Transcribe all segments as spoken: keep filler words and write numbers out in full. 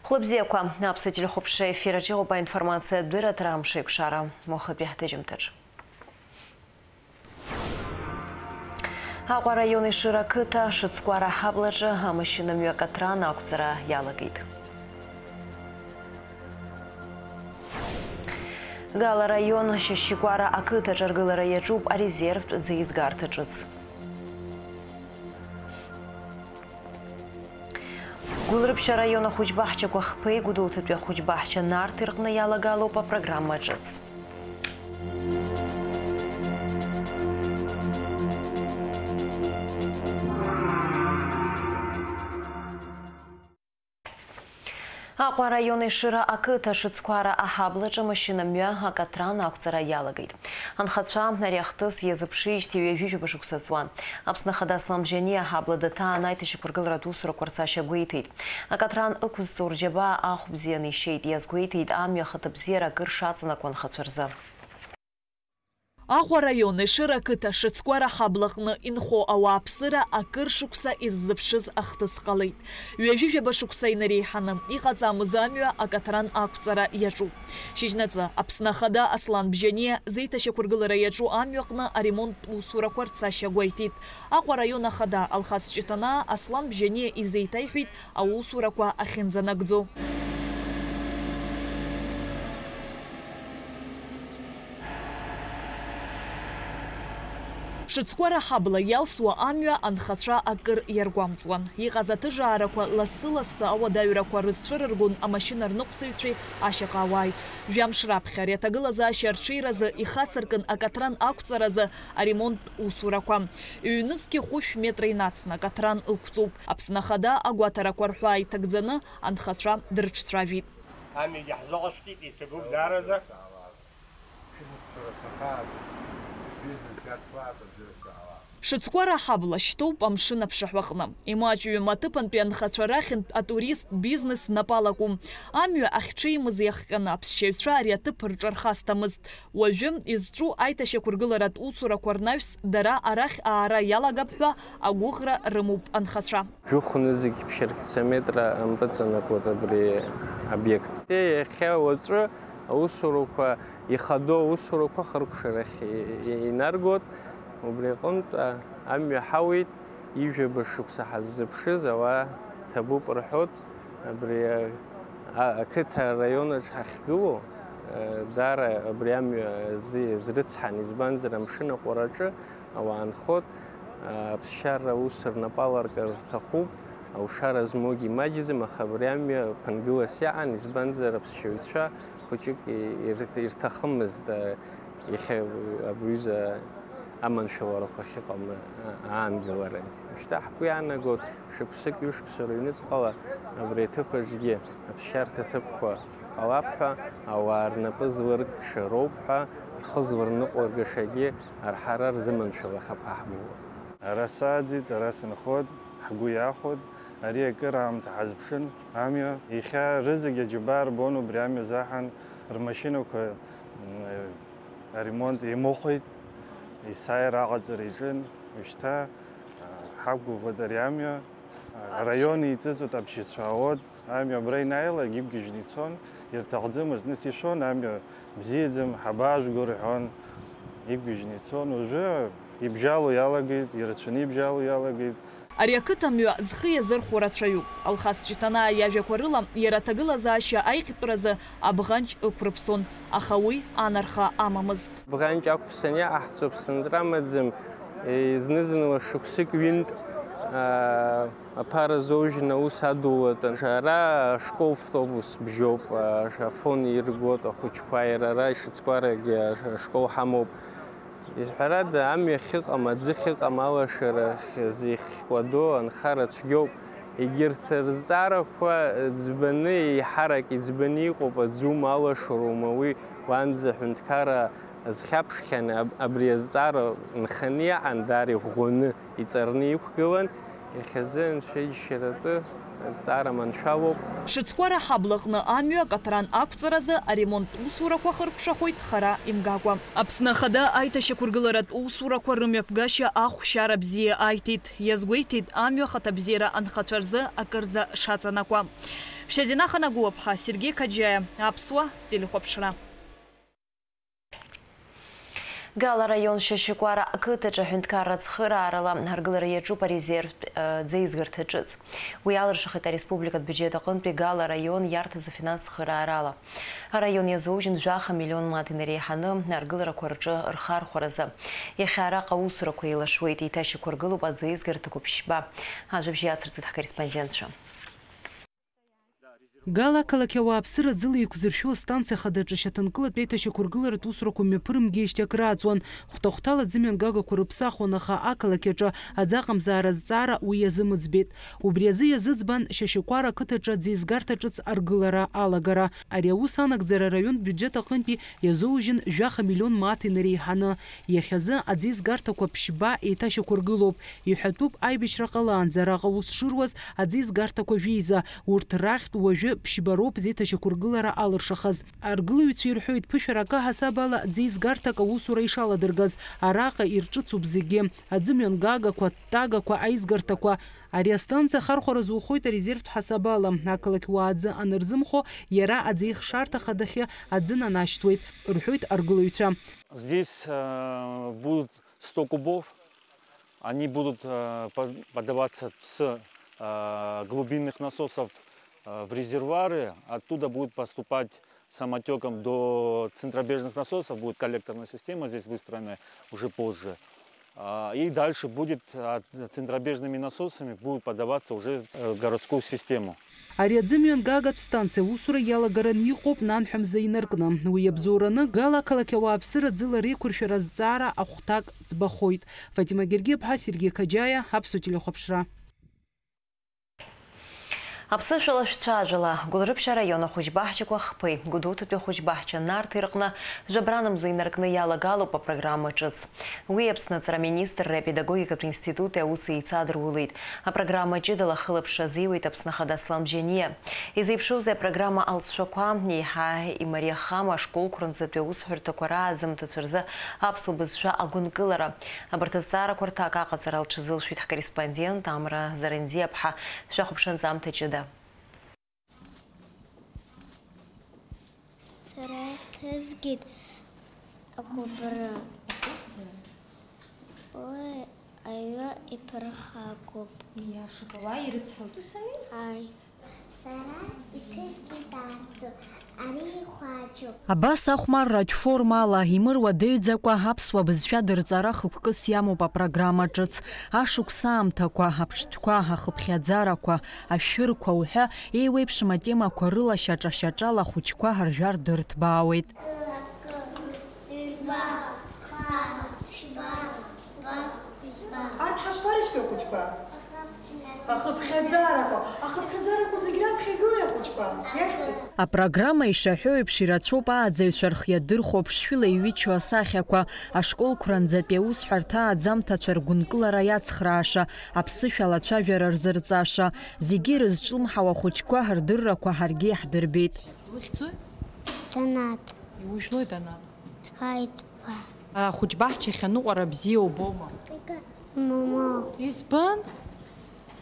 Хәлыбзиақәа, аԥсуа телехәаԥшра ефир аҿы иҟоуп аинформациатә дырраҭара Амшеикәшара. Уахатәи ҳҭыжьымҭаҿ. Аҟәа араион Ешыра ақыҭа Шыцкәара аҳаблаҿы амашьына мҩа акатран ақәҵара иалагеит. Гала араион Шьашьыкәара ақыҭаҿ аргылара иаҿуп арезервтә ӡеизгарҭа ҿыц. Гәылрыԥшь араион ахәыҷбаҳчақәа хԥеи Гәдоуҭатәи ахәыҷбаҳча Нарҭи рҟны иалагалоуп апрограмма ҿыц. Аҟәа араион Ешыра ақыҭа Шыцкәара аҳаблаҿы амашьына мҩа акатран ақәҵара иалагеит. Анхацәа ари ахҭыс иазыԥшижьҭеи ҩажәи жәаба шықәса ҵуан. Аԥсны Ахада Аслан Бжьаниа аҳабла даҭаан аиҭашьақәыргыларатә усурақәа рцашьа гәеиҭеит. Акатран ықәызҵо рџьабаа ахә бзианы ишьеит, иазгәеиҭеит амҩа ахаҭабзиара акыр шаҵанакуа анхацәа рзы. Аҟәа араион Ешыра ақыҭа Шыцкәара аҳаблаҟны инхо ауааԥсыра акыр шықәса иззыԥшыз ахҭыс ҟалеит. Ҩажәи жәаба шықәса инареиҳаны иҟаҵамыз амҩа акатран ақәҵара иаҿуп. Шьыжьнаҵы Аԥсны Ахада Аслан Бжьаниа зеиҭашьақәыргылара иаҿу амҩаҟны аремонттә усурақәа рцашьа гәеиҭеит. Аҟәа араион ахада Алхас Ҷыҭанаа Аслан Бжьаниа изеиҭаиҳәеит аусурақәа ахьынӡанагӡо. Шыцкәара аҳабла иалсуа амҩа анхацәа акыр иаргәамҵуан. Иҟаз аҭыжаарақәа лассы-лассы ауадаҩрақәа рызцәырыргон амашьына рныҟәцаҩцәеи ашьаҟауааи. Жәамш раԥхьа ари аҭагылазаашьа арҽеиразы ихацыркын акатран ақәҵаразы аремонттә усурақәа. Ҩнызқьи хәышә метра инацны акатран ықәҵоуп. Аԥсны Ахада агәаҭарақәа рҳәаа иҭагӡаны анхацәа дырҿцәажәеит. Амҩагьы ҳзыҟашәҵеит, иҭабуп даараӡа. Шәара сахаатәуп, бизнес иацлаатәуп, џьара саауа. Шыцкәара аҳабла шьҭоуп амшын аԥшаҳәаҟны. Имаҷҩым аҭыԥантәи анхацәа рахьынтә атуристтә бизнес напы алакәым. Амҩа ахьҽеимыз иахҟьаны аԥсшьаҩцәа ари аҭыԥ рҿархасҭамызт. Уажәы изҿу аиҭашьақәыргыларатә усурақәа рнаҩс дара арахь аара иалагап ҳәа агәыӷра рымоуп анхацәа. Жәохә нызқь ԥшьарқьца метра ампыҵанакуеит абри обиект. Иахьа уаҵәы аусурақәа, ихадоу аусурақәа хыркәшарахь и-, и-, инаргоит. Убри аҟынтә, а, амҩа ҳауеит, ижәаба шықәса ҳаззыԥшыз ауаа ҭабуп рҳәоит. Абри, а, а, ақыҭа араион аҿы ҳахьгылоу, а, даара абри амҩа азы иазрыцҳан, избанзар, амшын аҟәараҿы ауаа нхоит, аԥсшьара аус рнапы аларкыр рҭахуп, аушара змоугьы имаҷӡам, аха абри амҩа ԥынгылас иаан, избанзар, аԥсшьаҩцәа хәыҷык ирҭ-, ирҭахымызт, а, иахьа абри аҩыза аманшәаларақәа ахьыҟам, а, аангылара. Шьҭа ҳгәы иаанагоит, шықәсык, ҩышықәса рыҩныҵҟала абри аҭыԥ аҿгьы аԥсшьарҭа ҭыԥқәа ҟалап ҳәа, ауаа рнапы зларкша роуп ҳәа, рхы зларныҟәыргашагьы арҳара рзыманшәалахап ҳаҳгәыла. Ара сааӡеит, ара сынхоит, ҳгәы иахәоит, ари акыр аамҭа ҳазԥшын амҩа. Иахьа рызегь аџьабаа рбон убри амҩа заҳан, рмашьынақәа, м, аремонт имыхәеит, есааира аҟаҵара иҿын. Ушьҭа, а, ҳақәгәыӷуеит ари амҩа, а, араион еиҵыҵуеит, аԥсшьацәа аауеит. Амҩа абра ианааилак, ибгьежьны ицон, ирҭахӡамызт, нас ишәон, амҩа бзиаӡам, ҳабаажәго рҳәон, ибгьежьны ицон. Уажәы ибжьало иалагеит, ирацәаны ибжьало иалагеит. Ари ақыҭа мҩа зхы иазырхәо рацәаҩуп. Алхас Ҷыҭанаа иажәақәа рыла, иара аҭагылазаашьа аиӷьтәразы абӷанҷ ықәрыԥсон, аха уи анарха амамызт. Бӷанҷ ақәԥсан иаҟаҳҵо ԥсынҵра амаӡам, зны-зынла шықәсык ҩынтә, аа, Аԥара зоужьны аус адулатәын. Ара ашкол автобус бжьоуп, а, Афон иргоит ахәыҷқәа, иара ара ишыцкуарагьы ашкол ҳамоуп. Ҳәарада, амҩа ахьыҟам, аӡы ахьыҟам, алашара ахьзеихкәадо анхара цәгьоуп. Егьырҭ рызҵаарақәа ӡбаны, еиҳарак иӡбаны иҟоуп, аӡума, алашароума, уи уанӡа аҳәынҭқарра азхьаԥшхьан, аб-, абри азҵаара нханы иаан, даара иӷәӷәаны иҵарны иқәгылан, Иахьазы анцәа иџьшьаратәы азҵаара маншәалоуп. Шацкәара ҳаблаҟны амҩа акаҭран ақәҵаразы аремонттә усурақәа хыркәшахоит хара имгакәа. Аԥсны Ахада аиҭашьақәыргыларатә усурақәа рымҩаԥгашьа ахәшьара бзиа аиҭеит, иазгәеиҭеит амҩа ахаҭабзиара анхацәа рзы акырӡа шаҵанакуа. Шьазина Ханагәыаԥҳа, Сергеи Қаџьаиа, Аԥсуа телехәаԥшра. Гала араион Шьашьыкәара ақыҭаҿы аҳәынҭқарра ацхыраарала аргылара иаҿуп арезервтә, э, ӡеизгарҭа ҿыц. Уи алыршахеит ареспубликатә бюџьет аҟынтәи Гала араион иарҭаз афинанс цхыраарала. Араион иазужьын жәаха миллион мааҭ инареиҳаны аргыларақәа рҿы рхархәаразы. Иахьа араҟа аусурақәа еилашуеит, еиҭашьақәыргылоуп аӡеизгарҭақәа ԥшьба. Ажәабжь иацырҵоит ҳкорреспондентцәа. Гала ақалақь ауааԥсыра ӡыла еиқәзыршәо астанциа хадаҿы шьаҭанкылатә еиҭашьақәыргыларатә усурақәа мҩаԥырымгеижьҭеи акрааҵуан. Хәҭа-хәҭала аӡымҩангагақәа рыԥсахуан, аха ақалақь аҿы аӡы аҟамзаара азҵаара уи иазымыӡбеит. Убри азы иазыӡбан Шьашьыкәара ақыҭаҿы аӡеизгарҭа ҿыц аргылара алагара. Ари аус анагӡара араионтә биуџьет аҟынтәи иазоужьын жәаха миллион мааҭ инареиҳаны. Иахьазы аӡеизгарҭақәа ԥшьба еиҭашьақәыргылоуп. Иҳәатәуп, аибашьра ҟалаанӡа араҟа аус шыруаз аӡеизгарҭақәа жәеиза, урҭ рахьтә уажәы ԥшьба роуп зеиҭашьақәыргылара алыршахаз. Аргылаҩцәа ирҳәоит, ԥышәара акы аҳасаб ала ӡеизгарҭак аусура ишаладыргаз, араҟа ирҿыцуп зегьы, аӡымҩангагақәа, аттагақәа, аизгарҭақәа. Ари астанциа ахархәара азухоит арезервтә ҳасаб ала, ақалақь уаа аӡы анырзымхо, иара аӡеихшарҭа хадахьы аӡы нанашьҭуеит, рҳәоит аргылаҩцәа. Здесь, э, будут сто кубов, они будут, э, по-, подаваться с, э, глубинных насосов, э, в резервуары, оттуда будет поступать самотёком до центробежных насосов, будет коллекторная система здесь выстроена уже позже. А, и дальше будет, а, центробежными насосами будет подаваться уже в, э, городскую систему. Ари аӡымҩангагатә станциа аусура иалагараны иҟоуп нанҳәа мза инаркны. Уи иабзоураны Гала ақалақь ауааԥсыра ӡыла реиқәыршәара азҵаара ахәҭак ӡбахоит. Фатима Гергиаԥҳа, Сергеи Қаџьаиа, Аԥсуа телехәаԥшра. Аԥсышәала шәцәажәала, Гәылрыԥшь араион ахәыҷбаҳчақәа Хԥеи Гәдоуҭатәи ахәыҷбаҳча Нарҭи рҟны жәабранамза инаркны иалагалоуп апрограмма ҿыц. Уи Аԥсны аҵара министрра апедагогикатә институти аус еицадыру леит. Апрограмма ҷыдала ахылаԥшра азиуеит Аԥсны Ахада Аслам Џьаниа. Изеиԥшроузеи апрограмма алҵшәақәа? Еиҳа имариахама ашколқәа рынӡатәи аусҳәарҭақәа рааӡамҭацәа рзы аԥсуа бызшәа агәынкылара? Абарҭ азҵаарақәа рҭак аҟаҵара лҽазылшәеит ҳкорреспондент Амра Зарандиаԥҳа. Шәахәаԥш анҵамҭа ҷыда. Сара иҭызгеит акәыбры. Уи аҩы иԥырхагоуп. Иашоуп, ауаа ирыцҳауеит, ус ами? Ааи. Сара иҭызгеит арҵу, ари ихәаџьуп. Абас ахәмарратә формала, имыруадаҩӡакәа аԥсуа бызшәа дырҵара хықәкыс иамоуп апрограмма ҿыц. Ашықәс аамҭақәа, аԥштәқәа, ахыԥхьаӡарақәа, ашәырқәа уҳәа еиуеиԥшым атемақәа рыла шьаҿа-шьаҿала ахәыҷқәа ҳаржәар дырҭбаауеит. Акы, ҩба, хԥа, ԥшьба, хәба, жәба. Арҭ ҳашԥарышьҭоу ахәыҷқәа? Ахыԥхьаӡарақәа. Ахыԥхьаӡарақәа зегь раԥхьа игылеи ахәыҷқәа? Иахьӡи? Апрограмма ишаҳәо еиԥш ирацәоуп ааӡаҩцәа рхы иадырхәо ԥшшәыла иҩычоу асахьақәа. Ашколқәранӡатәи аусҳәарҭа ааӡамҭацәа ргәынкылара иацхрааша, аԥсышәала ацәажәара рзырҵаша, зегьы ирызҿлымҳау ахәыҷқәа ҳрдыррақәа ҳаргьы иаҳдырбеит. Иухьӡои? Данаҭ. Иужәлои, Данаҭ? Цқаитәба. Ахәыҷбаҳчахь аныҟәара бзиа убома? Момо. Избан?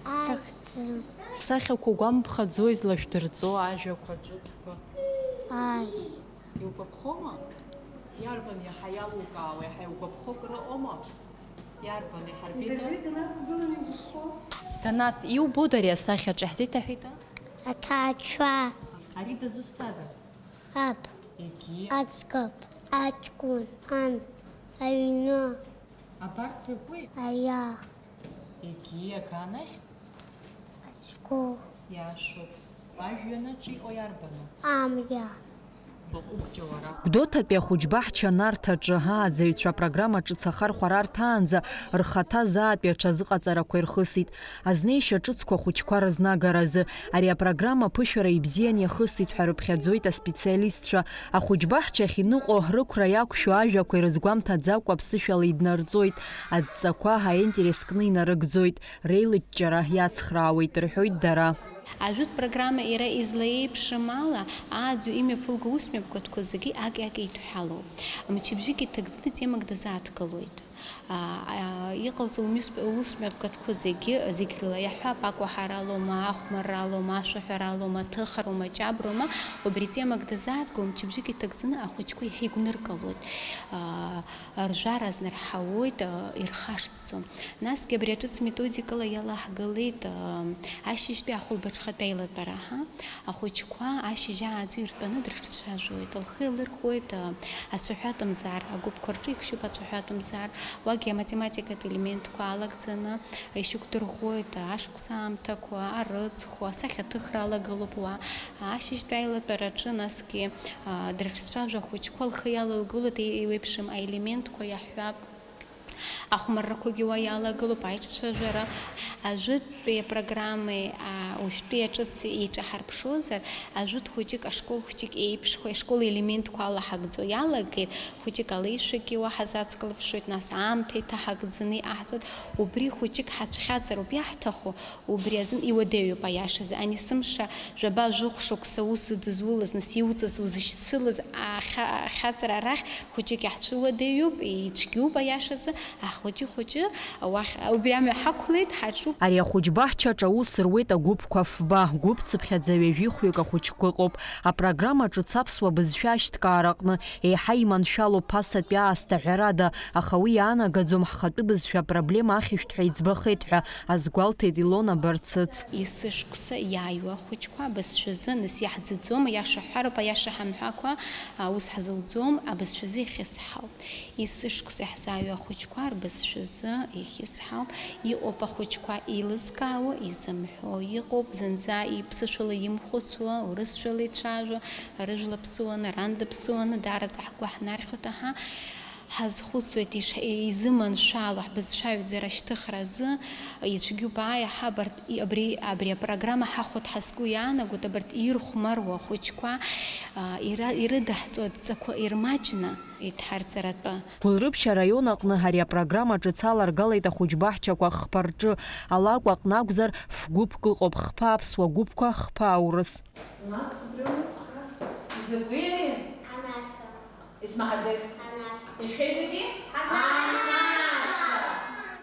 Дахӡы. Сахьақәа угәамԥхаӡои злашәдырҵо ажәақәа, ҿыцқәа? Ааи. Иугәаԥхома? Иарбан иаҳа иалукаауа, иаҳа иугәаԥхо акры ыҟоума? Иарбан иҳарбеит? Идырбеит, Данаҭ, угыланы игәаԥхо. Данаҭ, иубода ари асахьаҿы, иаҳзеиҭаҳәеит? Аҭаацәа. Ари дызусҭада? Аб. Егьи? Аӡӷаб. Аҷкәын. Ан. Аҩны. Абарҭ закәи? Аиа. Егьи, аганахь? Ацгәы. Иашоуп. Ажәҩанаҿ иҟоу иарбану? Амҩа. Гәдоуҭатәи ахәыҷбаҳча Нарҭаҿы ааӡаҩцәа апрограмма ҿыц ахархәара арҭаанӡа рхаҭа заатәи аҽазыҟаҵарақәа ирхысит. Азнеишьа ҿыцқәа ахәыҷқәа рызнагаразы. Ари апрограмма аԥышәара ибзиан иахысит ҳәа рыԥхьаӡоит аспециалистцәа. Ахәыҷбаҳчахь иныҟәо, рықәра иақәшәо ажәақәа ирызгәамҭаӡакәа аԥсышәала иднарҵоит, адҵақәа аинтерес кны инарыгӡоит, реилыҷҷара иацхраауеит, рҳәоит дара. Ажәытә программа иара излаиеиԥшым ала, ааӡаҩ имҩаԥылго аусмҩаԥгатәқәа зегьы аки-аки еидҳәалоуп. Мчыбжьык иҭагӡаны темак дазааҭгылоит. А, а, иҟалҵо лмҩас-, лусмҩаԥгатәқәа зегьы, зегь рыла иаҳҳәап, акәаҳаралоума, ахәмарралоума, ашәаҳәаралоума, аҭыхроума, аҷаброума, убри темак дазааҭгыло, мчыбжьык иҭагӡаны ахәыҷқәа иаҳа игәныркылоит. А, ржәара азнарҳауоит, а, ирхашҭӡом. Насгьы абри аҿыц методикала иалаҳгалеит, а, ашьыжьтәи ахәылбыҽхатәи аилатәара, ҳа, ахәыҷқәа ашьыжь ааӡаҩ иртәаны дрыҿцәажәоит, лхы еилырхуеит, а, ацәаҳәатәымзар, агәыԥқәа рҿы ихшьуп ацәаҳәатәымзар, уагьы аматематикатә елементқәа алагӡаны ишьақәдырӷәӷәоит, а, ашықәс аамҭақәа, арыцхә, асахьаҭыхра алагылоуп уа, ашьыжьтәи аилатәараҿы, насгьы, а, дрыҿцәажәо ахәыҷқәа лхы иалылгылоит, еи-, еиуеиԥшым аелементқәа иаҳҳәап. Ахәмаррақәагьы уа иалагылоуп, аиҿцәажәара. Ажәытәтәи апрограммеи, а, уажәтәи аҿыци еиҿаҳарԥшозар, ажәытә хәыҷык ашкол хәҷык еиԥшхо, ашкол елементқәа алаҳагӡо иалагеит, хәыҷык алеишәагьы уа ҳазацклаԥшуеит, нас аамҭа иҭаҳагӡаны иҟаҳҵоит. Убри хәыҷык ҳацәхьаҵроуп иаҳҭаху, убри азын иуадаҩуп аиашазы. Ани сымша жәаба-жәохә шықәса ус дызулаз, нас иуҵаз узышьцылаз ахьа-, ахьаҵра арахь хәыҷык иаҳцәыуадаҩуп, ицәгьоуп аиашазы, ахәыҷы-хәыҷы уахь, убри амҩа ҳақәлеит, ҳаҿуп. Ари ахәыҷбаҳчаҿ аус руеит агәыԥқәа фба, гәыԥцыԥхьаӡа ҩажәихәҩык ахәыҷқәа ыҟоуп. Апрограмма ҿыц аԥсуа бызшәа ашьҭкаараҟны еиҳа иманшәалоуп ԥасатәи аасҭа, ҳәарада, аха уи иаанагаӡом ҳхатәы бызшәа апроблема ахьышәҭҳәа иӡбахеит ҳәа, азгәалҭеит Илона Барцыц. Есышықәса иааиуа ахәыҷқәа абызшәазы, нас иаҳӡаӡом, аиаша ҳҳәароуп, аиаша ҳамҳәакәа, а, ус ҳзауӡом, абызшәазы ихьысҳауп. Есышықәса иаҳзааиуа ахәыҷқәа рбызшәазы ихьысҳауп. Иҟоуп ахәыҷқәа еилызкаауа, изымҳәо, иҟоуп зынӡа иԥсышәала имхәыцуа, урысшәала ицәажәо, рыжәла ԥсуаны, ран дыԥсуаны, даараӡа ҳгәы ҳнархьуеит, аҳа. Ҳазхәыцуеит иш-, изыманшәало ҳбызшәа аҩӡара ашьҭыхра азы, ицәгьоуп, ааи, аҳа, абарҭ, и-, абри, абри апрограмма ҳахәоит ҳәа сгәы иаанагоит, абарҭ ирхәмаруа ахәыҷқәа, а, ира-, ирыдаҳҵо адҵақәа ирмаҷны идҳарҵаратәы. Гәылрыԥшь араион аҟны ари апрограмма ҿыц аларгалеит ахәыҷбаҳчақәа хԥа рҿы, алакә аҟны акәзар, фгәыԥк ыҟоуп, хԥа аԥсуа гәыԥқәа, хԥа аурыс. Нас убриоуп, аха изакәи? Анаса. Исмаҳаӡеит. Анаса. Ишәеи зегьы? Анаса.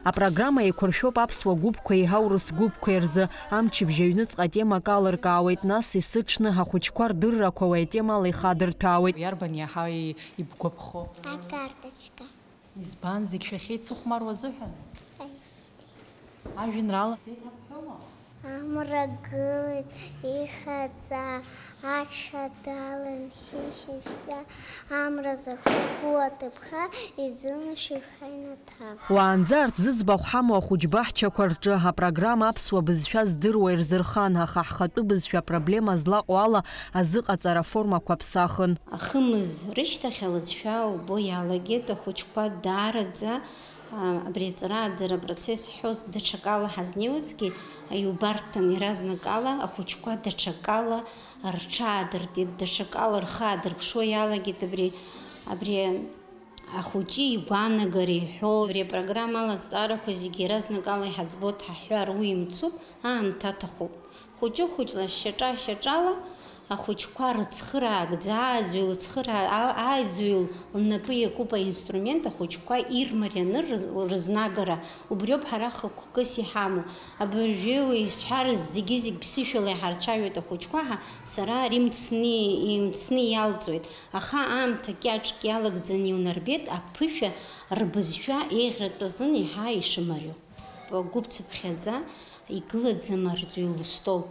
Апрограмма еиқәыршәоуп аԥсуа гәыԥқәеи аурыс гәыԥқәеи рзы. Амчыбжь аҩныҵҟа атемак алыркаауеит, нас есыҽны ахәыҷқәа рдыррақәа уи атемала ихадырҭәаауеит. Иарбан иаҳа ибгәаԥхо? Акарточка. Избан, зегь шәахьеицыхәмаруа азыҳәан? Ажәеинраала зеиҭабҳәома? Амра гылеит ихаҵа, ача далан хьышьыжьтәа, амра закәу аҭыԥҳа изылнашьоит ҳаҩнаҭа. Уаанӡа арҭ зыӡбахә ҳамоу ахәыҷбаҳчақәа рҿы апрограмма аԥсуа бызшәа здыруа ирзырхан, аха ҳхатәы бызшәа апроблема злаҟоу ала азыҟаҵара аформақәа ԥсахын. Ахымыз рышьҭахь алыҵшәа убо иалагеит ахәыҷқәа даараӡа, а, абри аҵара-ааӡара апроцесс ҳҳәоз даҽакала ҳазнеиуазгьы, иубарҭан иаразнакала ахәыҷқәа даҽакала рҽаадыртит, даҽакала рхы аадырԥшуа иалагеит абри, абри ахәыҷы игәаанагара иҳәо. Абри апрограмма алазҵаарақәа зегьы иаразнакала иҳаӡбоит, ҳаҳәар уимцуп, аамҭа аҭахуп. Хәыҷы-хәыҷла, шьаҿа-шьаҿала ахәыҷқәа рыцхыраагӡа, ааӡаҩ лыцхыраа-, а-, ааӡаҩ лнапы иакуп аинструмент, ахәыҷқәа ирмарианы рыз-, рызнагара, убриоуп ҳара хықәкыс иҳамоу. Абыржәы уи исҳәарыз зегьы-зегь ԥсышәала иҳарцәажәоит ахәыҷқәа ҳәа, сара ари мцны, имцны иалҵуеит, аха аамҭа кьаҿк иалагӡаны иунарбеит аԥышәа рбызшәа еиӷьратәы азын еиҳа ишымариоу. Гәыԥцыԥхьаӡа игылаӡам арҵаҩы лыстол.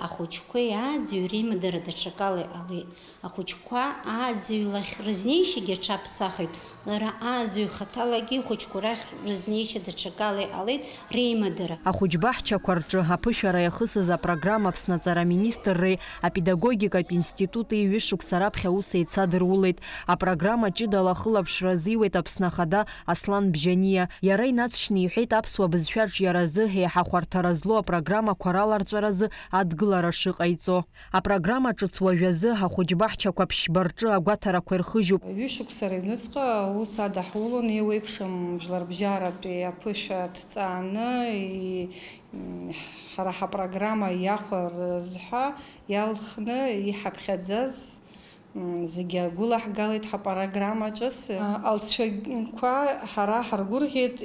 Ахәыҷқәеи ааӡаҩи реимадара даҽакала иҟалеит. Ахәыҷқәа ааӡаҩ лахь рызнеишьагьы аҽаԥсахит, Лара ааӡаҩ хаҭалагьы ихәыҷқәа рахь рызнеишьа даҽакала иҟалеит реимадара. Ахәыҷбаҳчақәа рҿы аԥышәара иахысыз апрограмма Аԥсны аҵара аминистрреи апедагогикатә институти ҩышықәса раԥхьа аус еицадырулеит. Апрограмма ҷыдала ахылаԥшра азиуеит Аԥсны Ахада Аслан Бжьаниа. Иара инаҵшьны иҳәеит аԥсуа бызшәа аҿиаразы еиҳа хәарҭара злоу апрограммақәа раларҵәаразы адгылара шыҟаиҵо. Апрограмма ҿыц уажәазы ахәыҷбаҳчақәа ԥшьба рҿы агәаҭарақәа ирхыжьуп. Ҩышықәса рыҩныҵҟа аус адаҳулон, еиуеиԥшым жәларбжьаратәи аԥышәа ҭҵааны, и-, м, ҳара ҳапрограмма иахәарыз ҳәа иалхны иҳаԥхьаӡаз, м, зегьы агәылаҳгалеит ҳапрограмма ҿыц. Алҵшәақәа ҳара ҳаргәырӷьеит,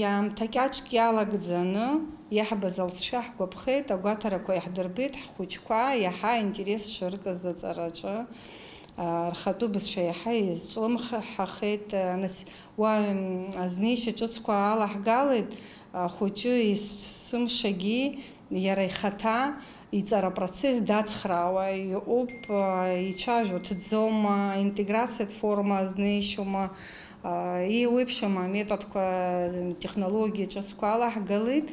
иаамҭа кьаҿк иалагӡаны иаҳбаз алҵшәа ҳгәаԥхеит, агәаҭарақәа иаҳдырбеит, ҳхәыҷқәа иаҳа аинтерес шыркыз аҵараҿы, а, рхатәы бызшәа иаҳа изҿлымҳахеит, а, нас, уа, м, азнеишьа ҿыцқәа алаҳгалеит, ахәыҷы есымшагьы иара ихаҭа иҵара апроцесс дацхраауа иҟоуп, а, ицәажәо ҭӡома, интеграциатә форма азнеишьома, а, еиуеиԥшым аметодқәа, технологиа ҿыцқәа алаҳгалеит,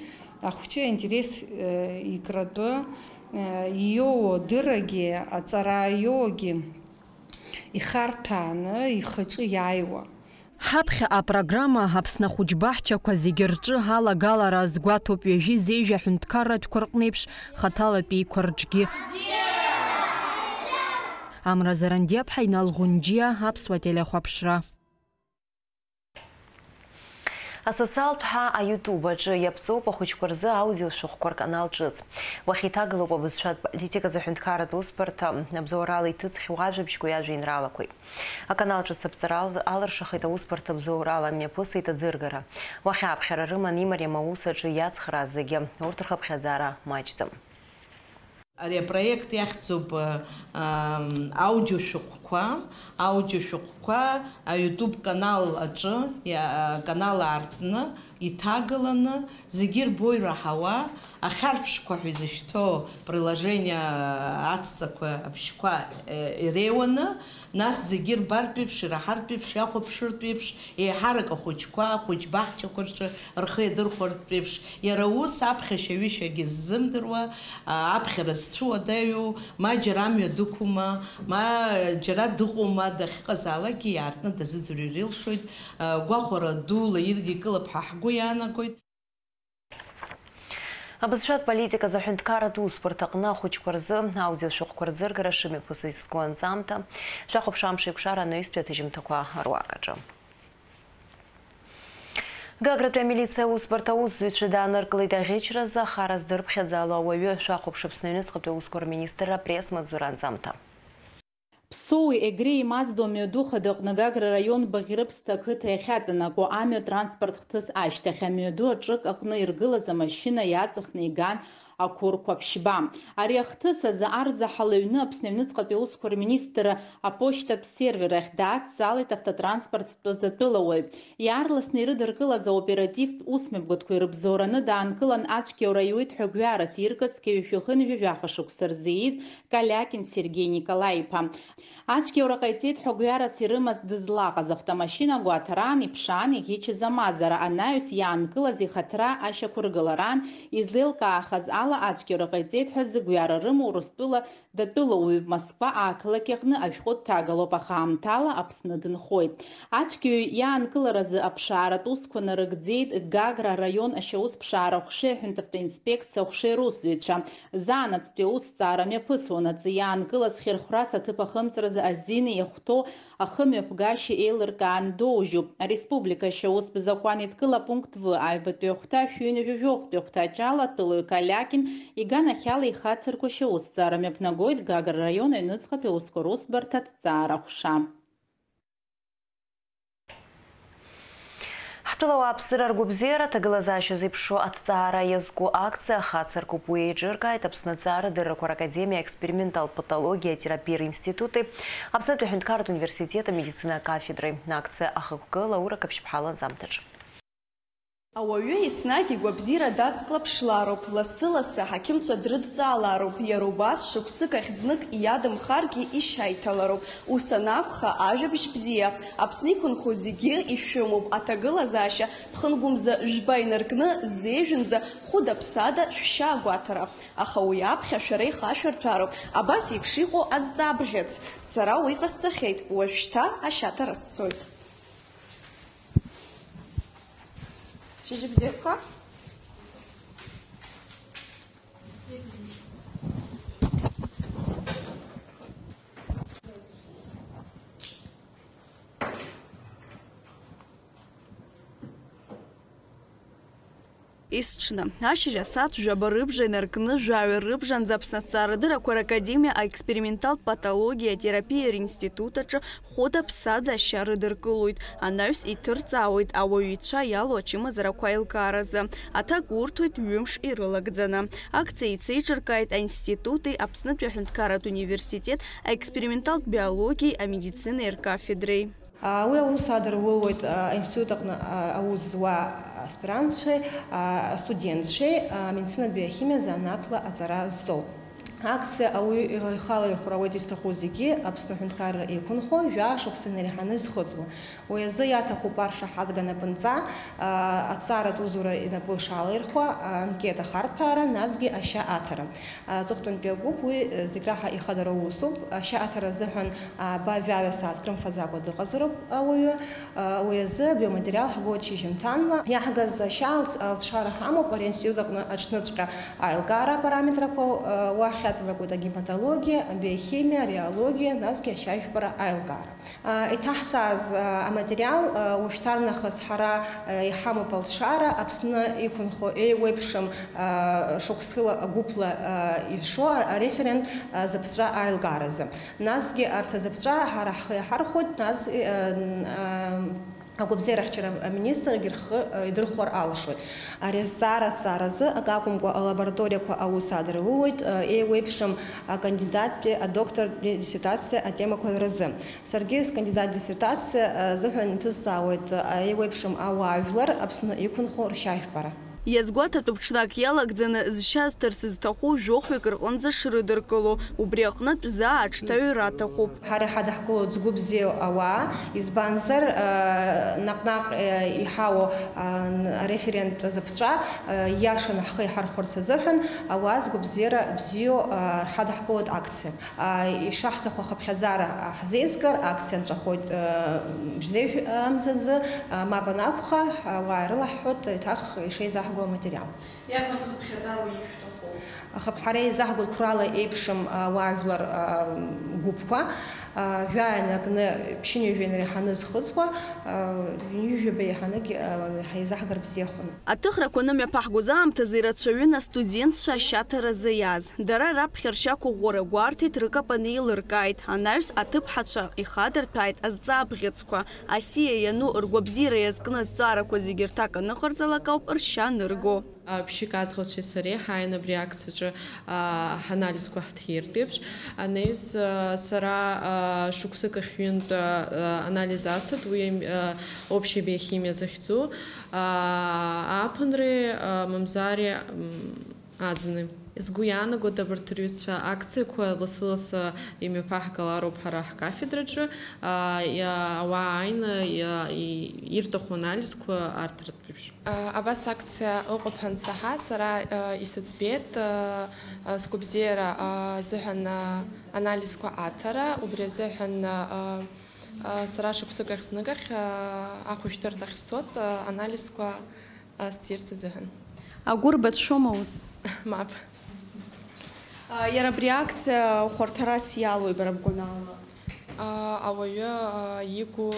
ахәҷы аинтерес, э, икратәы, э, иоуа дыррагьы, аҵара иоуагьы ихарҭәааны ихаҿы иааиуа. Ҳаԥхьаҟа апрограмма Аԥсны ахәыҷбаҳчақәа зегьы рҿы алагалара азгәаҭоуп, ҩажәи зеижә аҳәынҭқарратәқәа рҟнеиԥш, хаҭалатәиқәа рҿгьы. Амра Зарандиаԥҳа, Инал Ӷәынџьиа, Аԥсуа телехәаԥшра. Асоциалтә ҳа аиутуб аҿы иаԥҵоуп ахәыҷқәа рзы аудиошәҟәқәа рканал ҿыц. Уахь иҭагалоуп абызшәатә политиказы аҳәынҭқарратә усбарҭа, абзоурала иҭыҵхьоу ажәабжьқәеи ажәеинраалақәеи. Аканал ҿыц аԥҵара ал-, алыршахеит аусбарҭа абзоурала мҩаԥысит аӡыргара. Уахь ааԥхьара рыман имариам аус аҿы иацхрааз зегьы. Урҭ рхыԥхьаӡара маҷӡам. Ари апроект иахьӡуп, ам, аудиошәҟәқәа, аудиошәҟәқәа аYouTube канал аҿы, иа-, канал аартны, иҭагаланы, зегьы рбо ираҳауа, ахьарԥшқәа ҳәа изышьҭоу приложение аҵҵақәа абжьқәа, э, иреиуаны, нас зегьы рбартә еиԥш, ираҳартә еиԥш, иахәаԥшыртә еиԥш, еиҳарак ахәыҷқәа, ахәыҷ баҳчақәа рҿы рхы иадырхәартә еиԥш, иара ус аԥхьашьа-ҩышьагьы ззымдыруа, а, аԥхьара зцәыуадаҩу, ма џьара амҩа дықәума, ма џьара дыҟоума, дахьыҟазаалакгьы иаартны дазыӡырҩыр илшоит, а, гәахәара дула идикылап ҳәа ҳгәы иаанагоит. Абызшәатә политиказы аҳәынҭқарратә усбарҭа аҟны ахәыҷқәа рзы аудиошәҟәқәа рӡыргара шымҩаԥысыз сгәы анҵамҭа, шәахәаԥш амш еиқәшара анаҩстәи аҭыжьымҭақәа руакаҿы. Гагратәи амилициа аусбарҭа аусзуҩцәа дааныркылеит аӷьычразы ахара здырԥхьаӡало ауаҩы, шәахәаԥш Аԥсны аҩныҵҟатәи аусқәа рминистрра апресс-маҵзура анҵамҭа. Ԥсоуи Егреи Мазду амҩаду хада аҟны Гагра араион Баӷьрыԥсҭа ақыҭа иахьаҵанакуа амҩа транспорт хҭыс ашьҭахь амҩаду аҿык аҟны иргылаз амашьына иаҵахны иган ақәырқәа ԥшьба. Ари ахҭыс азы арзаҳал аҩны Аԥсны аҩныҵҟатәи аусқәа рминистрра аԥошьҭатә сервер ахь даадҵаалеит автотранспорт зтәыз атәылауаҩ. Иаарласны ирыдыркылаз аоперативтә усмҩаԥгатәқәа ирыбзоураны даанкылан, ацәгьаура аиуеит ҳәа гәҩарас иркыз зқьи жәшәи хынҩажәи жәаха шықәса рзы ииз Калиакин Сергеи Николаи-иԥа. Ацәгьаура ҟаиҵеит ҳәа гәҩарас ирымаз дызлаҟаз автомашьына гәаҭараан иԥшаан иӷьычыз амазара, анаҩс иаанкылаз ихаҭара ашьақәыргылараан, излеилкаахаз ала ацәгьаура ҟаиҵеит ҳәа зыгәҩара рымоу Урыстәыла датәылоуаҩуп, Москва ақалақь аҟны ашәҟәы дҭагалоуп, аха аамҭала Аԥсны дынхоит. Ацәгьаҩ иаанкыларазы аԥшааратә усқәа нарыгӡеит Гагра араион ашьаусԥшаара аҟәшеи аҳәынҭавтоинспекциа аҟәшеи русзуҩцәа. Заанаҵтәи аусҭҵаара мҩаԥысуан, аҵиаа аанкылаз хьырхәрас аҭыԥ ахымҵразы азин иахәҭоу ахымҩаԥгашьа еилыркаан доужьуп. Ареспублика ашьаустә закәан еидкыла апункт В аҩбатәи ахәҭа шәи ҩынҩажәи жәохәтәи ахәҭаҷ ала атәылаҩ Калиакин иганахьала ихацырку ашьаусҭҵаара мҩаԥнагоит Гагра раион аҩныҵҟатәи аусқәа русбарҭа аҭҵаара ҟәша. Ҳтәыла ауааԥсыра ргәабзиара аҭагылазаашьа зеиԥшу аҭҵаара иазку акциа ахацыркуп. Уи еиҿыркааит Аԥсны Аҭҵаарадыррақәа ракадемиа аексперименталтә патологиа атерапиа институти Аԥснытәи аҳәынҭқарратә университет амедицина акафедреи. Акциа ахықәкыла Ура Қаԥшьԥҳа ланҵамҭаҿы. Ауаҩы еснагь игәабзиара дацклаԥшлароуп, лассы-лассы аҳақьымцәа дрыдҵаалароуп, иара убас шықәсык ахь знык иадамхаргьы ишьа иҭалароуп. Ус анакәха, ажәабжь бзиа, Аԥсны иқәынхо зегьы ишәымоуп, аҭагылазаашьа ԥхынгәымза жәба инаркны ззеижәынӡа хәыда-ԥсада шәшьа агәаҭара. Аха уи аԥхьа шәара ихашәырҭәароуп, абас еиԥш иҟоу азҵаа бӷьыц. Сара уи ҟасҵахьеит, уажәшьҭа ашьаҭара сцоит. Шьыжьбзиақәа. Есҽны, ашьыжь асааҭ жәаба рыбжа инаркны, жәаҩа рыбжанӡа Аԥсны аҭҵаарадыррақәа ракадемиа аексперименталтә патологиа атерапиа ринститут аҿы хәыда-ԥсада ашьа рыдыркылоит, анаҩс иҭырҵаауеит ауаҩ ицәа иалоу ачымазарақәа аилкааразы. Аҭак урҭоит ҩымш ирылагӡаны. Акциа еицеиҿыркааит аинститути, Аԥснытәи аҳәынҭқарратә университет аексперименталтә биологиеи амедицинеи ркафедреи. Уи аус адырулоит аинститут аҟны аус зуа аспирантцәеи астудентцәеи, амедицинатә биохимиа занааҭла аҵара зҵоу. Акциа ауаҩы ихала ирхәра ауеит изҭаху зегьы Аԥсны аҳәынҭқарра иқәынхо жәаа шықәса инареиҳаны изхыҵуа. Уи азы иаҭахуп аршаҳаҭга напынҵа, аҭҵааратә усура инапы шалаирхәа, анкета ахарҭәаара, насгьы ашьа аҭара. Аҵыхәтәантәи агәыԥ уи зегь раҳа ихадароу усуп. Ашьа аҭара азыҳәан ааба жәаҩа сааҭк рымфаӡакәа дыҟазароуп ауаҩы. Уи азы абиоматериал ҳгоит шьыжьымҭанла. Иаҳгаз ашьа алҵ-, алҵшара ҳамоуп ари аинститут аҟны аҽныҵәҟьа аилкаара апараметрақәа, уахь иаҵанакуеит агематологиа, абиохимиа, ареологиа, насгьы ашьажәпара аилкаара. Иҭаҳҵааз аматериал, уажәшьҭарнахыс ҳара иҳамоуп алшара Аԥсны иқәынхо еиуеиԥшым шықәсыла гәыԥла ишо ареферент зыԥҵәа аилкааразы. Насгьы арҭ азыԥҵәа ҳара ҳхы иаҳархәоит, нас агәабзиарахьчара аминистргьы рхы идырхәар алшоит. Ари азҵаара аҭҵааразы акы акәымкәа алабораториақәа аус адырулоит, еиуеиԥшым акандидаттәи адоктортәи диссертациа атемақәа рзы. Саргьы скандидат диссертациа азыҳәан иҭысҵаауеит еиуеиԥшым ауаажәлар Аԥсны иқәынхо ршьажәпара. Иазгәаҭатәуп, ҽнак иалагӡаны зшьа зҭарц зҭаху жәохәҩык рҟынӡа шрыдыркыло, убри аҟнытә заа аҽҭаҩра аҭахуп. Ҳара иҳадаҳкылоит згәы бзиоу ауаа, избанзар, наҟ-наҟ иҳауа ареферент зыԥҵәа иашаны ҳхы иҳархәарц азыҳәан ауаа згәабзиара бзиоу рҳадаҳкылоит акциа. Ишаҳҭаху ахыԥхьаӡара ҳзеизгар, акциа нҵәахоит бзеиӷь амзазы, мап анакәха, ауаа ирылаҳҳәоит еиҭах ишеизаҳго аматериал. Иарбан хыԥхьаӡара ишәҭаху? Ахыԥ-, ҳара еизаҳгоит қәрала еиԥшым ауаажәлар гәыԥқәа, жәаҩа инаркны ԥшьынҩажәа инареиҳаны зхыҵуа, ҩынҩажәаба еиҳанагь ҳаизаҳгар бзиахоит. Аҭыхрақәа анымҩаԥаҳгоз аамҭазы ирацәаҩын астудентцәа ашьаҭаразы иааз. Дара раԥхьа ршьақәыӷәӷәара гәарҭеит, рыкапаны еилыркааит, анаҩс аҭыԥҳацәа ихадырҭәааит азҵаа бӷьыцқәа. Асиа иану ргәабзиара иазкны азҵаарақәа зегьы рҭак аныҟарҵалак ауп ршьа анырго. Ԥшьҩык аӡӷабцәеи сареи ҳааин абри акциаҿы ҳанализқәа ҳҭиртә еиԥш. Анаҩс сара шықәсык ахь ҩынтә анализ асҭоит, уи общая биохимия захьӡу. Ааԥынреи, мамзари, аӡни. Сгәы иаанагоит абарҭ рҩызцәа акциақәа лассы-лассы имҩаԥаҳгалароуп ҳара ҳкафедраҿы, ауаа ааины ирҭаху анализқәа арҭартә еиԥш. Абас акциа ыҟоуп ҳәа ансаҳа, сара исыӡбеит сгәабзиара азыҳәан анализқәа аҭара, убри азыҳәан сара шықәсык ахь зныкахь ахәышәтәырҭахь сцот анализқәа сҭирц азыҳәан. Агәыр бацәшәома ус? Мап. Иара абри акциа хәарҭарас иалоуи бара бгәанала? Ауаҩы игу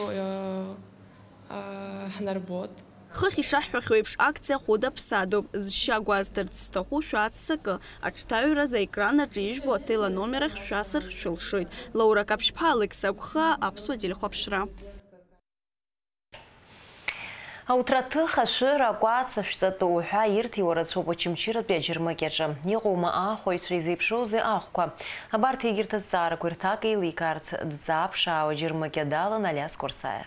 ҳнарбот. Хыхь ишаҳҳәахьоу еиԥш, акциа хәыда-ԥсадоуп. Зшьа гәазҭарц зҭаху шәаццакы, аҽҭаҩраз аекран аҿы ижәбо аҭел аномер ахь шәасыр шәылшоит. Лаура Каԥшьԥаа, Алықьса Гәхаа, Аԥсуа телехәаԥшра. Ауҭраҭых, ашәыр, акәац, ашәҵатәы уҳәа ирҭиуа рацәоуп Очамчыратәи аџьармыкьаҿы. Иҟоума аахәаҩцәа изеиԥшроузеи ахәқәа? Абарҭ егьырҭ азҵаарақәа ирҭак еиликаарц дҵааԥшаауа аџьармыкьа далан Алиас Корсаиа.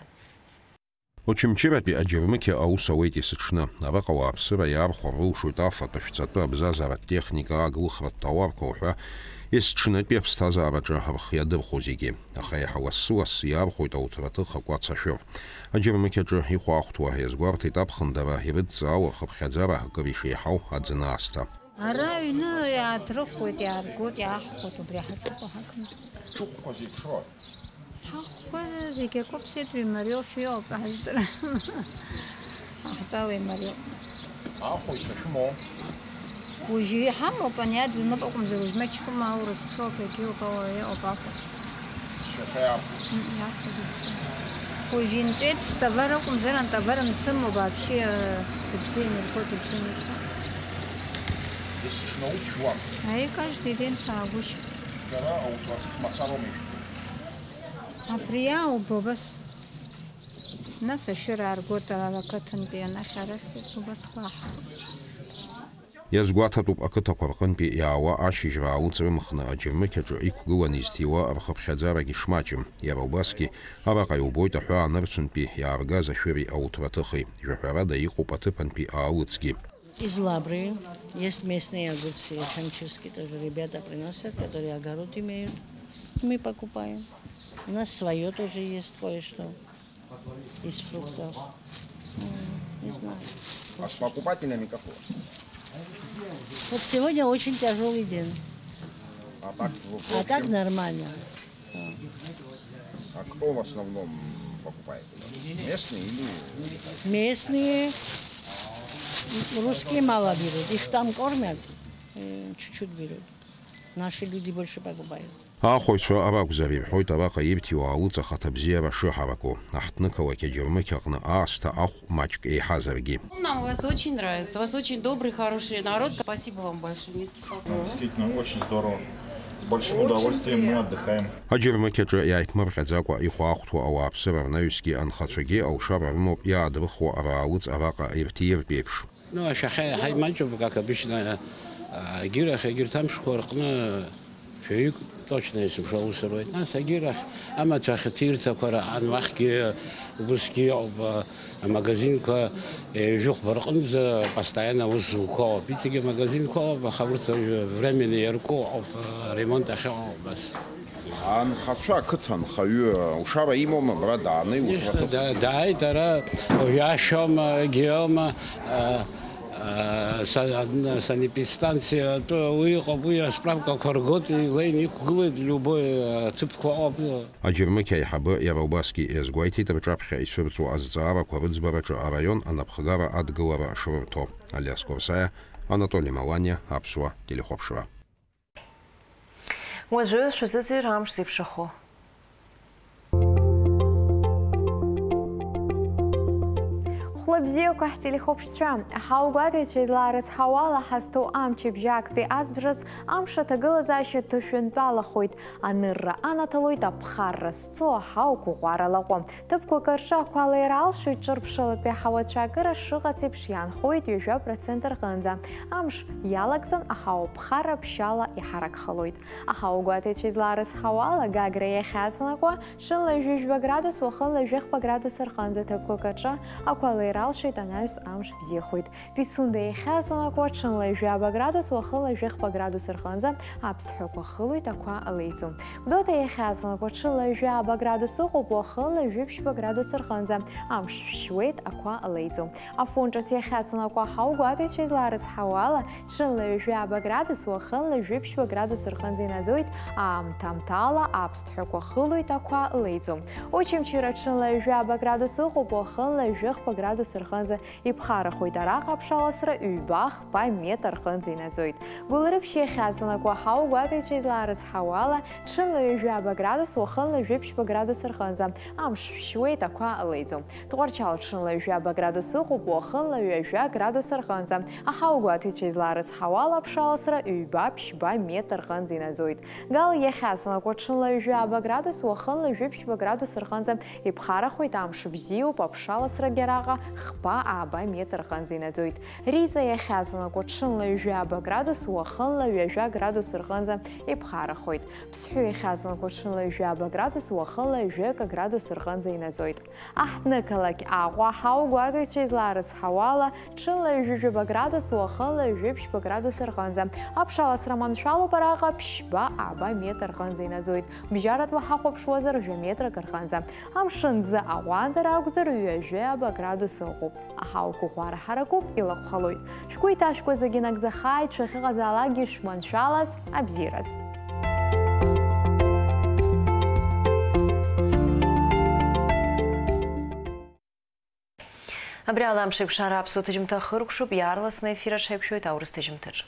Очамчыратәи аџьармыкьа аус ауеит есыҽны. Араҟа ауааԥсыра иаархәар рылшоит афатә, ашәҵатәы, абзазаратә техника, аглыхратә тауарқәа уҳәа, есыҽнытәи аԥсҭазаараҿы рхы иадырхәо зегьы. Аха иаҳа лассы-лассы иаархәоит ауҭраҭых акәац ашәыр. Аџьармыкьаҿы ихәаахәҭуа иазгәарҭеит аԥхындара ирыдҵаау рхыԥхьаӡара акыр ишеиҳау аӡыны аасҭа. Ара аҩны иааҭрыхуеит, иааргоит, иааҳхәоит, убри ҳаҿуп ҳақәымҵ. Шәыхәқәа зеиԥшрои? Ҳахәқәа зегь акоуп, сеидҩ мариоушәа иоуп ажәдара. Аҳәҵәала имариоуп. Ахәаҩцәа шәымоу? Уажәы иҳамоуп, ани аӡынып акәымзар, уажә маҷхома, аурыс соуп, егьиоуп, ауаҩы иҟоуп ахәац. Шьаха иаахәоит. М, иаахәоит. Уажә инҵәеит, стовар акәымзар, антовар мсымоуп, вообще, э, дыбзианы иргоит, дыбзианы ицо. Есыҽны аус шәуам? Аи, каждый день саагәышьа. Шәара ауҭраҭых мацароума ишәҭаху? Абри иаауба убас? Нас ашәыр ааргоит ақыҭантәи анахь арахь убарҭқәа аҳ-. Иазгәаҭатәуп ақыҭақәа рҟынтәи иаауа ашьыжьра аалыҵ рымхны аџьармыкьаҿы иқәгыланы изҭиуа рхыԥхьаӡарагьы шмаҷым. Иара убасгьы, араҟа иубоит аҳәаа нырцәынтәи иааргаз ашәыри ауҭраҭыхи, жәаҳәарада иҟоуп аҭыԥантәи аалыҵгьы. Из Лабрии, есть местные огурцы, очамчирские тоже ребята приносят, которые огород имеют. Мы покупаем. У нас своё тоже есть кое-что из фруктов. М, не знаю. А с покупателями как у вас? Вот сегодня очень тяжёлый день. А так, в А так общем, нормально. А кто в основном покупает у вас? Местные или... Местные, русские мало берут. Их там кормят, э, чуть-чуть берут. Наши люди больше покупают. Ахәаҩцәа ракәзар, ирҳәоит араҟа ирҭиуа алыҵ ахаҭабзиара шыҳараку. Аҳҭнықалақь аџьармыкьаҟны аасҭа ахә маҷк еиҳазаргьы. Нам у вас очень нравится. У вас очень добрый, хороший народ. Спасибо вам большое. Низкий поклон. Действительно, очень здорово. С большим удовольствием мы отдыхаем. Аџьармыкьаҿы иааиԥмырҟьаӡакәа ихәаахәҭуа ауааԥсыра рнаҩсгьы анхацәагьы алшара рымоуп иаадрыхуа ара алыҵ араҟа ирҭииртә еиԥш. Ну, ашәахьа иаҳа имаҷуп, как обычно, а, агьырахь, егьырҭ амшқәа рҟны шәаҩык точно есымша аус руеит. Нас агьырахь амаҭәахь аҭирҭақәа раан, уахьгьы убысгьы иҟоуп, а, амагазинқәа, е, жәохәба рҟынӡа постоянно аус зуқәоуп. Иҵегьы амагазинқәа ыҟоуп, аха урҭ уажәы временно иарку ыҟоуп, а, ремонт ахьыҟоу убас. Анхацәа, ақыҭа анхаҩы, лшара имоума абра дааны? Конечно, иуҭраҭых? Да, дааит ара, уажәы ашәома, егьиома, а, а, са-, адна-, санэпидстанциа атәы уи ыҟоуп, уи асправкақәа ргоит, илеины иқәгылоит, любой, а, ҭыԥқәа ыҟоуп. Аџьармыкьа аиҳабы иара убасгьы иазгәеиҭеит, рҿаԥхьа ицәырҵуа азҵаарақәа рыӡбараҿы араион анапхгара адгылара шрырҭо. Алиас Корсаиа, Анатоли Маланиа, Аԥсуа телехәаԥшра. Уажәы шәазыӡырҩыр амш зеиԥшрахо. Хәла бзиақәа ҳтелехәаԥшцәа, ҳаугәаҭаҩцәа излаарыцҳауа ала ҳазҭоу амчыбжь актәи азбжаз амш аҭагылазаашьа ҭышәынтәалахоит, анырра анаҭалоит аԥхарра зцу аҳауқәа ӷәӷәара лаҟәы. Ҭыԥқәак рҿы ақәа леира алшоит, ҿырԥшылатәи аҳауацәа акыра шыҟац еиԥш иаанхоит ҩажәа процент рҟынӡа. Амш иалагӡан аҳауа ԥхара ԥшьаала иҳаракхалоит. Аҳауагәаҭаҩцәа излаарыцҳауа ала, Гагра иахьаҵанакуа, ҽынла ҩажәи жәба градус, уахынла ҩажәи хԥа градус рҟынӡа ҭыԥқәак рҿы ақәа леира алшоит, анаҩс амш бзиахоит. Пицунда иахьаҵанакуа, ҽынла ҩажәаба градус, уахынла ҩажәи хԥа градус рҟынӡа аԥсҭҳәақәа хылоит, ақәа леиӡом. Гәдоуҭа иахьаҵанакуа, ҽынла ҩажәаба градус ыҟоуп, уахынла ҩажәи ԥшьба градус рҟынӡа амш шәшьуеит, ақәа леиӡом. Афон ҿыц иахьаҵанакуа, ҳаугәаҭаҩцәа излаарыцҳауа ала, ҽынла ҩажәаба градус, уахынла ҩажәи ԥшьба градус рҟынӡа инаӡоит, аамҭа-аамҭала аԥсҭҳәақәа хылоит, ақәа леиӡом. Очамчыра ҽынла ҩажәаба градус ыҟоуп, уахынла ҩажәи хԥа градус рҟынӡа иԥхарахоит, араҟа аԥшаласра ҩба-хԥа метр рҟынӡа инаӡоит. Гәылрыԥшь иахьаҵанакуа, ҳаугәаҭаҩцәа излаарыцҳауа ала, ҽынла ҩажәаба градус, уахынла ҩажәи ԥшьба градус рҟынӡа амш шәшьуеит, ақәа леиӡом. Тҟәарчал ҽынла ҩажәаба градус ыҟоуп, уахынла ҩажәа градус рҟынӡа. Аҳауагәаҭаҩцәа излаарыцҳауа ала аԥшаласра ҩба-ԥшьба метр рҟынӡа инаӡоит. Гал иахьаҵанакуа ҽынла ҩажәаба градус, уахынла ҩажәи ԥшьба градус рҟынӡа иԥхарахоит, амш бзиоуп, аԥшаласрагьы араҟа хԥа ааба метр рҟынӡа инаӡоит. Риҵа иахьаҵанакуа ҽынла ҩажәи ааба градус, уахынла ҩажәа градус рҟынӡа иԥхарахоит. Ԥсҳәы иахьаҵанакуа ҽынла ҩажәи ааба градус, уахынла ҩажәи акы градус рҟынӡа инаӡоит. Аҳҭнықалақь Аҟәа ҳаугәаҭаҩцәа излаарыцҳауала, ҽынла ҩажәи жәаба градус, уахынла ҩажәи ԥшьба градус рҟынӡа. Аԥшаласра маншәалоуп араҟа, ԥшьба ааба метр рҟынӡа инаӡоит. Бжьаратәла ҳахәаԥшуазар, жәа метрак рҟынӡа. Амшын ӡы аҟәандара акәзар, ҩажәи ааба градус ыҟоуп. Аҳауа гәыӷәара ҳаракуп, илахәхалоит. Шәгәы иҭашәкуа зегьы нагӡахааит, шәахьыҟазаалакгьы шәманшәалаз, абзиараз. Абри ала амш еиқәшара аԥсуа ҭыжьымҭа ахыркәшоуп, иаарласны ефир аҽеиқәшәоит аурыс ҭыжьымҭаҿы.